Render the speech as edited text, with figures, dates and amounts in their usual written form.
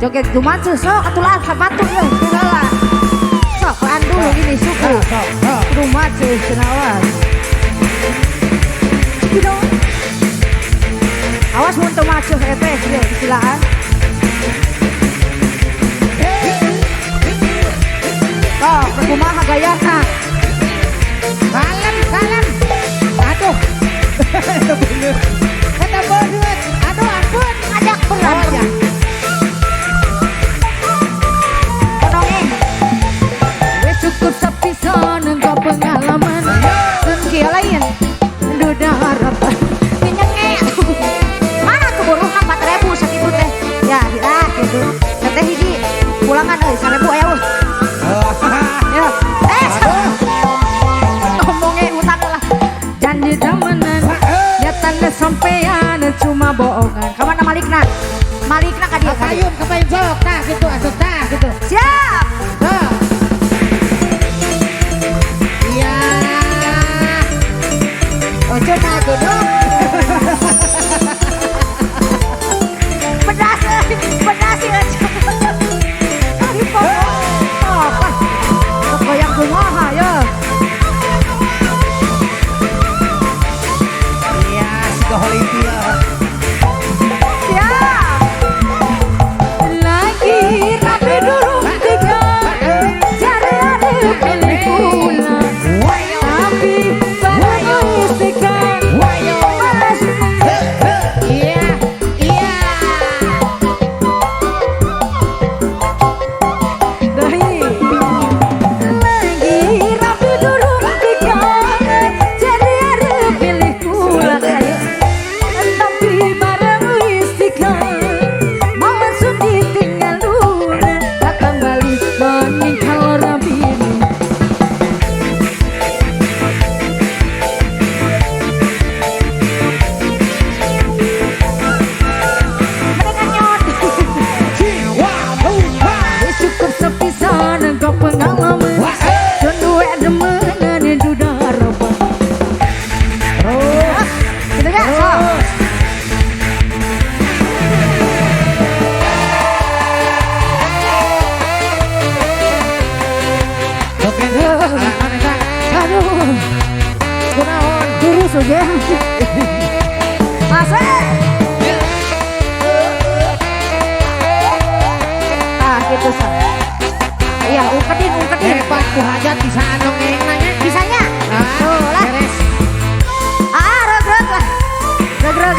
Joget lumacu sok atuh lah sepatu ya heula. Sok pelan dulu gini suku. Lumacu senawan. Gitu. Awas mun teu macuh epes ieu disilaan. Sok kumaha gayana? Kalem, kalem. Aduh. Kata beneut. Aduh, ampun. Ngajak berat. Oh, ya. Kononge. Wis cukup sepisan engko pengalaman. Sun kieu lain. Duda harapan. Minyenge. Mana tuh buruhna 4000 sakitu teh. Ya, lah gitu. Teteh hiji pulangan euy 1000 aya euy. Ya. Ngomongnya utang lah. Janji temenan, ya tanda sampean cuma bohongan. Kamana malikna? Malikna ka dieu. Kapayun, kapayun sok tah gitu asup tah gitu. Siap. Sok. Iya. Ojo nah godong. Pedas, pedas ya. Apa? Goyang kumaha ya. Iya, si Holyfield. Siap. Lagi rapi durung tiga, cari ada pilih pulang. Tapi bareng istiqlal. Balas. Iya, iya. Dahi. Lagi rapi durung tiga, cari ada pilih pulang. Tapi bareng istiqlal. Mama sudah tinggal luna, tak kembali meninggal rabinu. Mereka nyot. Wis cukup sepisan engkau pengalaman. Sun duwe demenan duda harapan. Terus. Gitu ya, sok. Terus. Joget, anak-anak eta. Aduh, Kunaon? kurus oge. Masuk. Ah, gitu sok. Iya, ungketin, ungketin. Hebat ku hajat bisa dongeng nanya. Bisanya? Ah, Tuh lah. beres. Ah, reg-reg lah. Reg-reg.